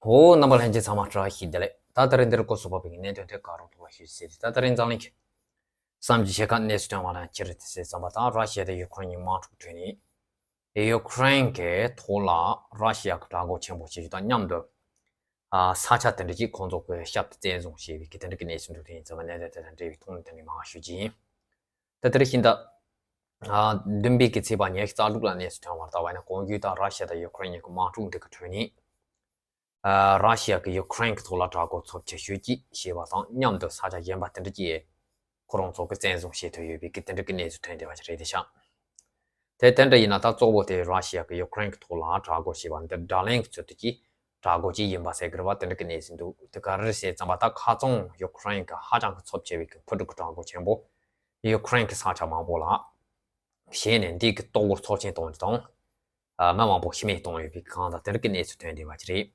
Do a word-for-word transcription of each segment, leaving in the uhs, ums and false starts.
བོད་རྣམ་པ་ལྷན་རྒྱས་ཚང་མ་བཀྲ་ཤིས་བདེ་ལེགས། ད་ད་རེས་འདིར་སྐོར་སོགས་པ་བའི་གནད་དོན་ཐད་ཀར་རོགས་ཐོག་ལ་ཞུ་ཟེར། ད་ད་རེས་འཛམ་གླིང་གི་བསམ་གྱིས་ཆེ་ཁ་གནས་ཚུལ་ཐོན་པ་དང་ཁྱེད་རེ་དེ་སེ་ཙམ་པ་དང་། ར་ཤི་ཡ་དང་ཡུ་ཁུ་རེན་གཉིས་དམག་འཁྲུག་འཕྲད་ནས། ཡུ་ཁུ་རེན་གྱི་ཐོག་ལ་ར་ཤི་ཡ་གི་དྲག་རྒོལ་ཆེན་པོ་བྱེད་རྒྱུ་དང་མཉམ་དུ། ས་ཆ་དེ་འདྲ་ཅིག་ཁོང་ཚོ་གི་ཞབས་ཏུ་བཙན་བཟུང་བྱས་པའི་གི་དེ་འདྲ་གི་གནས་ཚུལ་འདུག་དེ་ཡིན་ཙང་གནད་དོན་དེ་དང་འབྲེལ་བའི་ཐོག་ནས་དེ་འདྲ་མང་ཞུ་རྒྱུ་ཡིན། ད་དེར་ཤིན་ད། བདུན་པའི་གི་ཚེས་པ་ཉི་ཤུ་རྩ་དྲུག་ལ་གནས་ཚུལ་ཐོན་བར་ལྟ་བ་ཡིན་ན། གོང་ཞུས་ལྟར་ར་ཤི་ཡ་དང་ཡུ་ཁུ་རེན་གཉིས་ཀྱི་དམག་འཁྲུག་འདི་གི་ཁྲོད་ནས། ར་ཤི་ཡ་གིས་ཡུ་ཁུ་རེན་གྱི་ཐོག་ལ་དྲག་རྒོལ་ཚབས་ཆེ་ཤོས་ཅིག་བྱས་པ་དང་མཉམ་དུ་ས་ཆ་གཞན་པ་དེ་འདྲ་ཅིག་ཁོ་རང་ཚོ་གིས་བཙན་བཟུང་བྱེད་ཐུབ་ཡོད་པའི་གི་དེ་འདྲ་གི་གནས་ཚུལ་ཐོན་བསྡད་པ་ཞིག་རེད་དེ་ཤག་དེ་དེ་འདྲ་ཡིན་ན། ད་གཙོ་བོ་དེ་ར་ཤི་ཡ་གིས་ཡུ་ཁུ་རེན་གྱི་ཐོག་ལ་དྲག་རྒོལ་བྱས་པ་འདི་དགྲ་ལན་གྱི་ཚུལ་དུ་ཅིག་དྲག་རྒོལ་ཅིག་ཡིན་པ་ཟེར་གི་རེད་པ། དེ་འདྲ་གི་གནས་ཚུལ་འདུག་དེ་ག་རེ་རེད་ཟེར་ཙམ་པ། ད་ཁ་རྩང་ཡུ་ཁུ་རེན་གྱི་ཧ་ཅང་གི་ཚབས་ཆེ་བའི་གི་འཕུར་གྲུ་གི་དྲག་རྒོལ་ཆེན་པོ་ཡུ་ཁུ་རེན་གྱི་ས་ཆ་མང་པོ་ལ་བྱས་ནས་འདི་གི་ལྟོ་གོས་ཚབས་ཆེན་གཏོང་རྒྱུ་དང་། མི་མང་པོ་ཤི་རྨས་གཏོང་ཡོད་པའི་གང་དང་དེ་འདྲ་གི་གནས་ཚུལ་ཐོན་བསྡད་པ་ཞིག་རེད།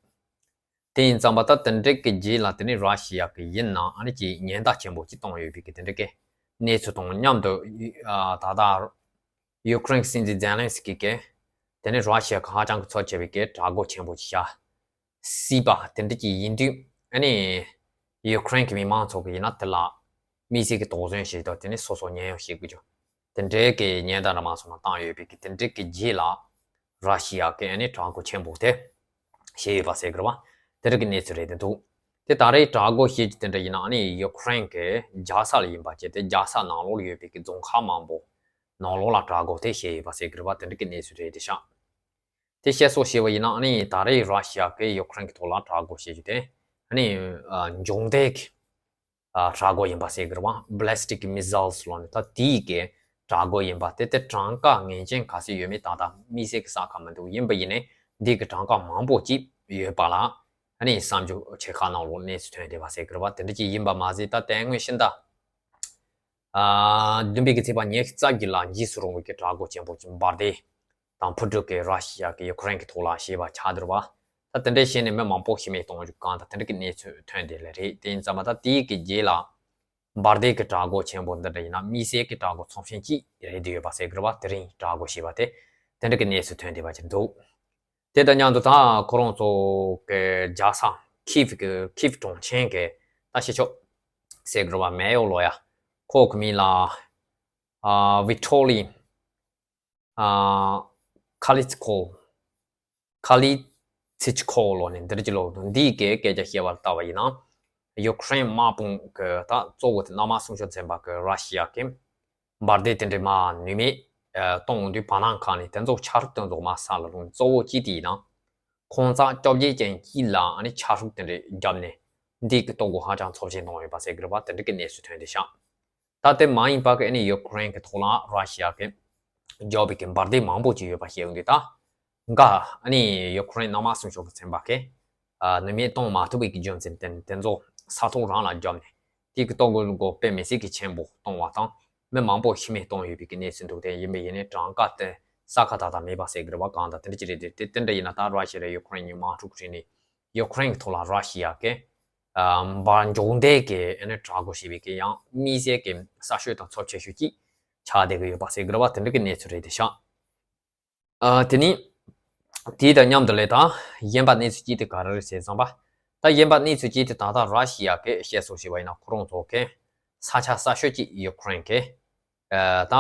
དེ་ཡིན་ཙམ་པ། ད་དེ་འདྲ་གི་རྗེས་ལ་དེ་ནི་ར་ཤི་ཡ་གི་ཡིན་ནའང་ཨ་ནི་ཅིག་ཉེན་བརྡ་ཆེན་པོ་ཅིག་བཏང་ཡོད་པའི་གི་དེ་འདྲ་གི་གནས་ཚུལ་དང་མཉམ་དུ། ད་ལྟ་ཡུ་ཁུ་རེན་གྱི་སྲིད་འཛིན་ཛེ་ལན་སི་ཀི་གིས་དེ་ནི་ར་ཤི་ཡ་གི་ཧ་ཅང་གི་ཚབས་ཆེ་བའི་གི་དྲག་རྒོལ་ཆེན་པོ་ཅིག་བྱ་སྲིད་པ་དེ་འདྲ་ཅིག་ཡིན་དུས། ཨ་ནི་ཡུ་ཁུ་རེན་གྱི་མི་མང་ཚོ་གི་ཡིན་ན་དེ་ལ་དམིགས་བསལ་གྱི་དོགས་ཟོན་བྱེད་དང་། དེ་ནི་སོ་སོ་ཉེན་གཡོལ་བྱེད་དགོས་རྒྱུ་དེ་འདྲའི་གི་ཉེན་བརྡ་འདྲ་མང་ཚོགས་ནང་བཏང་ཡོད་པའི་གི་དེ་འདྲའི་གི་རྗེས་ལ་ར་ཤི་ཡ་གི་ཨ་ནི་དྲག་རྒོལ་ཆེན་པོ་དེ་བྱས་ཡོད་པ་ཟེར་གི་རེད་པ། དེ་འདྲ་གི་གནས་ཚུལ་རེད་དེ་འདུག་དེ་ད་རེས་དྲག་རྒོལ་བྱེད་རྒྱུ་དེ་འདྲ་ཡིན་ན། ཨ་ནི་ཡུ་ཁུ་རེན་གི་རྒྱལ་ས་ལ་ཡིན་པ་བྱས་ཏེ། རྒྱལ་ས་ནང་ལོགས་ལ་ཡོད་པའི་གི་རྫོང་ཁག་མང་པོ་ནང་ལོགས་ལ་དྲག་རྒོལ་དེ་བྱས་ཡོད་པ་ཟེར་གི་རེད་པ། དེ་འདྲ་གི་གནས་ཚུལ་རེད་དེ་ཤག་དེ་བཤད་སྲོལ་བྱས་པ་ཡིན་ན། ཨ་ནི་ད་རེས་ར་ཤི་ཡ་གིས་ཡུ་ཁུ་རེན་གྱི་ཐོག་ལ་དྲག་རྒོལ་བྱེད་རྒྱུ་དེ་ཨ་ནི་འབྱུང་ལྡན་གྱི་དྲག་རྒོལ་ཡིན་པ་ཟེར་གི་རེད་པ། Ballistic Missiles ལབ་ནས། ད་དེའི་གི་དྲག་རྒོལ་ཡིན་པ་དེ། དེ་གྲངས་ཀ་ངེས་ཅན་ག་ཚོད་ཡོད་མེད་ད་ལྟ་དམིགས་བསལ་གྱི་གསལ་ཁ་མི་འདུག་ཡིན་པ་ཡིན་ནའི་འདི་གི་གྲངས་ཀ་མང་པོ་ཅིག་ཡོད་པ་ལ་ཨ་ནི་གསར་འགྱུར་ཆེ་ཁག་ནང་ལོགས་གནས་ཚུལ་ཐོན་བསྡད་པ་ཟེར་གི་རེད་པ། དེ་འདྲ་ཅིག་ཡིན་པ་མ་ཟད། ད་དེ་སྔོན་ཤིན་ད། བདུན་པའི་གི་ཚེས་པ་ཉི་ཤུ་རྩ་བརྒྱད་ལ་འཇིགས་སུ་རུང་བའི་གི་དྲག་རྒོལ་ཆེན་པོ་ཅིག་འབར་མདེལ་དང་འཕུར་གྲུ་གིས་ར་ཤི་ཡ་གིས་ཡུ་ཁུ་རེན་གྱི་ཐོག་ལ་བྱས་པ་ཆགས་བསྡད་རེད་པ། ད་དེ་འདྲ་བྱས་ནས་མི་མང་པོ་ཤི་རྨས་གཏོང་རྒྱུ་གང་དང་དེ་འདྲ་གི་གནས་ཚུལ་ཐོན་བསྡད་ལེ་རེད། དེ་ཡིན་ཙང་མ། ད་དེའི་གི་རྗེས་ལ་འབར་མདེལ་གྱི་དྲག་རྒོལ་ཆེན་པོ་འདི་འདྲ་ཡིན་ན་དམིགས་བསལ་གྱི་དྲག་རྒོལ་ཚབས་ཆེན་ཅིག་རེད་བསྡད་ཡོད་པ་ཟེར་གི་རེད་པ། དེ་རིང་དྲག་རྒོལ་བྱས་པ་དེ་དེ་འདྲ་གི་གནས་ཚུལ་ཐོན་བསྡད་པ་ཅིག་འདུག་དེ་དང་མཉམ་དུ་ད་ཁོ་རང་ཚོ་གི་རྒྱལ་ས་ཁིབ་གི་ཁིབ་གྲོང་ཁྱེར་གི་ད་ཕྱི་ཕྱོགས་ཟེར་དགོས་རེད་པ། མེ་ཡོར་ལབ་ཡ། ཁོ་གི་མིང་ལ་ཨ་ཝི་ཀྲོ་ལི་ཨ་ཁ་ལི་ཚི་ཁོ། ཁ་ལི་ཚི་ཆི་ཁོ་ལབ་ནས་འདིར་གྱི་ལོག་འདུག་འདིའི་གི་སྐད་ཆ་བཤད་པར་ལྟ་བ་ཡིན་ན། ཡུ་ཁུ་རེན་དམག་དཔུང་གི་ད་གཙོ་བོ་དེ་གནམ་དམག་སྲུང་སྐྱོབ་ཚན་པ་གི་ར་ཤི་ཡ་གི་འབར་མདེལ་དེ་འདྲའི་མར་ནུས་མེད་ཨ་གཏོང་དུས། བར་སྣང་ཁ་ནས་དེ་ཚོ་ཆ་རོགས་དེ་ཚོ་མར་ས་ལ་ལྷུང་། གཙོ་བོ་གཅིག་དེ་ཡིན་ན། ཁོང་ཚང་སྐྱོབ་བྱེད་ཅན་གཅིག་ལ་ཨ་ནི་ཆ་རོགས་དེ་འདྲའི་བརྒྱབ་ནས་འདི་གི་ལྟོ་གོས་ཧ་ཅང་ཚབས་ཆེན་གཏོང་ཡོད་པ་ཟེར་གི་རེད་པ། དེ་འདྲ་གི་གནས་ཚུལ་ཐོན་བསྡད་ཤག་ད་དེ་མ་ཡིན་པ་གི་ཨ་ནི་ཡུ་ཁུ་རེན་གི་ཐོག་ལ་ར་ཤི་ཡ་གི་བརྒྱབ་པའི་གི་འབར་མདེལ་མང་པོ་ཅིག་ཡོད་པ་ཤེས་ཡོང་དུས། ད་འགའ་ཨ་ནི་ཡུ་ཁུ་རེན་གནམ་དམག་སྲུང་སྐྱོབ་ཀྱི་ཚན་པ་གིས་ཨ་ནུས་མེད་གཏོང་མ་ཐུབ་པའི་གི་རྒྱུ་མཚན་བརྟེན་དེ་ཚོ་ས་ཐོག་རང་ལ་བརྒྱབ་ནས་དེ་གི་ལྟོ་གོས་དཔེ་མི་སྲིད་ཀྱི་ཆེན་པོ་གཏོང་བ་དང་། མི་མང་པོ་ཤི་རྨས་གཏོང་ཡོད་པའི་གི་གནས་ཚུལ་འདུག་དེ་ཡིན་པ་ཡིན་ནའི་གྲངས་ཀ་དེ་གསལ་ཁ་ཏག་ཏག་མེད་པ་ཟེར་གི་རེད་པ། གང་ལྟར་དེ་འདྲ་ཅིག་རེད་དེ། དེ་དེ་འདྲ་ཡིན་ན་ད་ར་ཤི་ཡ་ཡུ་ཁུ་རེན་གཉིས་དམག་འཁྲུག་བྱས་ནས་ཡུ་ཁུ་རེན་གི་ཐོག་ལ་ར་ཤི་ཡ་གི་ཨ་འབར་མདེལ་གི་ཨ་ནི་དྲག་རྒོལ་བྱས་པའི་གི་ཡང་དམིགས་བསལ་གི་ས་ཤོད་དང་ཚབས་ཆེ་ཤོས་ཅིག་ཆགས་བསྡད་གི་ཡོད་པ་ཟེར་གི་རེད་པ། དེ་འདྲ་གི་གནས་ཚུལ་རེད་དེ་ཤག་ཨ་དེ་ནི་དེ་དང་མཉམ་དུ་ལས་ད་གཞན་པ་གནས་ཚུལ་གཅིག་དེ་ག་རེ་རེད་ཟེར་ཙམ་པ། ད་གཞན་པ་གནས་ཚུལ་གཅིག་དེ་ད་ལྟ་ར་ཤི་ཡ་གི་བཤད་སྲོལ་བྱས་པ་ཡིན་ན། ཁོ་རང་ཚོ་གི་ས་ཆ་གསར་ཤོས་ཅིག་ཡུ་ཁུ་རེན་གི་ཨ་ད་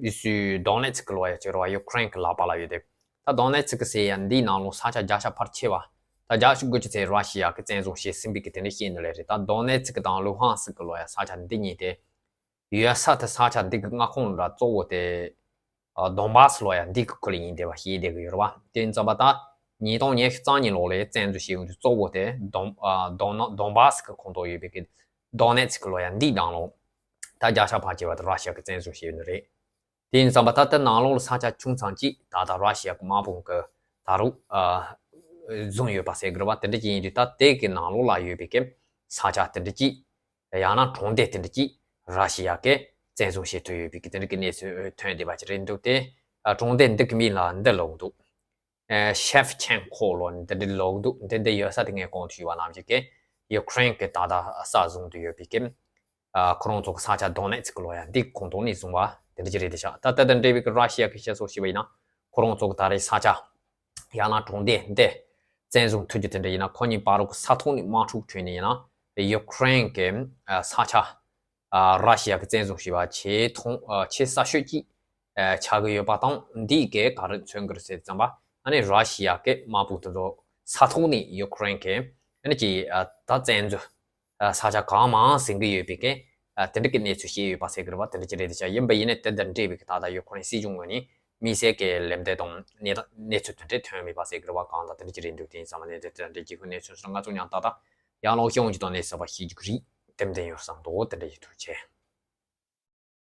ཡུལ་སུ་དོ་ནེ་ཚི་ཀི་ལབ་ཡ་ཅིག་རེད་པ། ཡུ་ཁུ་རེན་གི་ལག་པ་ལ་ཡོད་དེ། ད་དོ་ནེ་ཚི་ཀི་ཟེར་ཡ་འདིའི་ནང་ལོགས་ས་ཆ་བརྒྱ་ཆ་ཕལ་ཆེ་བ། ད་བརྒྱ་ཆ་དགུ་བཅུ་ཙམ་ར་ཤི་ཡ་གི་བཙན་བཟུང་བྱས་ཟིན་པའི་གི་དེ་འདྲ་ཤེས་ནི་ལས་རེད། ད་དོ་ནེ་ཚི་ཀི་དང་ལུ་ཧན་སི་ཀི་ལབ་ཡ་ས་ཆ་འདི་གཉིས་དེ། ཡོད་ས་དེ་ས་ཆ་འདི་གི་མངའ་ཁོངས་ར་གཙོ་བོ་དེ་ཨ་དོན་བཱ་སི་ལབ་ཡ་འདི་གི་ཁུལ་ཡིན་བསྡད་པ་ཤེས་བསྡད་གི་ཡོད་རེད་པ། དེ་ཡིན་ཙང་མ་ད་ཉིས་སྟོང་ཉི་ཤུ་རྩ་གཉིས་ལོ་ལ་བཙན་འཛུལ་བྱས་ཡོང་དུས་གཙོ་བོ་དེ་དོན་ཨ་དོན་དོན་བཱ་སི་གི་ཁོངས་གཏོགས་ཡོད་པའི་གི་དོ་ནེ་ཚི་ཀི་ལབ་ཡ་འདིའི་ནང་ལོགས་ད་བརྒྱ་ཆ་ཕལ་ཆེ་བ་དེ་ར་ཤི་ཡ་གི་བཙན་བཟུང་བྱས་ཡོད་ནི་རེད། དེ་ཡིན་ཙང་མ་ད་ལྟ་ནང་ལོགས་ལ་ས་ཆ་ཆུང་ཙམ་ཅིག་ད་ལྟ་ར་ཤི་ཡ་གི་དམག་དཔུང་གིས་ད་རུང་ཨ་བཟུང་ཡོད་པ་ཟེར་གི་རེད་པ། དེ་འདྲ་ཅིག་ཡིན་དུས་ད་དེ་གི་ནང་ལོགས་ལ་ཡོད་པའི་གི་ས་ཆ་དེ་འདྲ་ཅིག་ཡང་ན་གྲོང་སྡེ་དེ་འདྲ་ཅིག་ར་ཤི་ཡ་གིས་བཙན་བཟུང་བྱེད་ཐུབ་ཡོད་པའི་གི་དེ་འདྲ་གི་གནས་ཚུལ་ཐོན་བསྡད་པ་ཅིག་རེད་འདུག་དེ་ཨ་གྲོང་སྡེ་འདི་གི་མིང་ལ་འདི་ལབ་འདུག་ཨ་ཤེབ་ཆེན་ཁོ་ལབ་ནས་འདི་འདྲ་ལབ་འདུག་འདི་འདི་ཡོད་ས་དེ་ངས་གོང་དུ་ཞུས་པ་ནང་བཞིན་གི་ཡུ་ཁུ་རེན་གི་ད་ལྟ་ས་བཟུང་དུ་ཡོད་པའི་གི་ཨ་ཁོ་རང་ཚོ་གི་ས་ཆ་དོ་ནེ་ཚི་ཀི་ལབ་ཡ་འདི་ཁོངས་གཏོགས་ནས་བཟུང་བ་དེ་འདྲ་ཅིག་རེད་དེ་ཤག་ད་ལྟ་དང་འབྲེལ་བའི་གི་ར་ཤི་ཡ་གི་བཤད་སྲོལ་ཞིག་པ་ཡིན་ན། ཁོ་རང་ཚོ་གི་ད་རེས་ས་ཆ་ཡང་ན་གྲོང་སྡེ་འདི་ བཙན་བཟུང་ཐུབ་རྒྱུ་དེ་འདྲ་ཡིན་ན། ཁོ་གཉིས་བར་གྱི་ས་ཐོག་ནས་དམག་འཁྲུག་བྱུང་ནས་ཡིན་ན། ཡུ་ཀེ་རེན་གྱི་ས་ཆ་ར་ཤི་ཡ་གིས་བཙན་བཟུང་བྱས་པ་ཆེས་མཐོང་ཆེས་གསལ་ཤོས་ཅིག་ཆགས་ཀྱི་ཡོད་པ་དང་། འདིས་ག་རེ་མཚོན་གྱི་རེད་ཟེར་ཙམ་པ། ཨ་ནི་ར་ཤི་ཡ་གི་དམག་དཔུང་དེ་ཚོ་ས་ཐོག་ནས་ཡུ་ཀེ་རེན་གྱི་ཨ་ནི་ཀྱི་ད་བཙན་འཛུལ་ས་ཆ་གང་མང་ཟིན་གྱི་ཡོད་པའི་གི་དེ་འདྲ་གི་གནས་ཚུལ་བཤད་ཡོད་པ་ཟེར་གྱི་རེད་པ། དེ་འདྲ་ཅིག་རེད། དེ་ཆ་ཡིན་པ་ཡིན་ནའི་དེ་དང་འབྲེལ་བའི་གི་ད་ལྟ་ཡུ་ཀེ་རེན་སྲིད་གཞུང་ངོས་ནས་དམིགས་བསལ་གྱི་ལན་འདེབས་དང་གནས་གནས་ཚུལ་དེ་འདྲ་ཐོན་མེད་པ་ཟེར་གྱི་རེད་པ། གང་ལྟར་དེ་འདྲ་ཅིག་རེད་འདུག་དེ་ཡིན་ཙང་མ་ནས་དེ་དེ་འདྲ་གི་གནས་ཚུལ་སོགས་ང་ཚོ་ཉམས་ཏག་ཏག་ཡང་ལོག་ཤོང་གི་དང་ནས་ཟབ་པ་ཤེས་རྒྱུ་རེད། ཏན་ཏན་ཡོད་བསམ་འདུག་དེ་འདྲ་ཡིན་ཐུགས་རྗེ་ཆེ།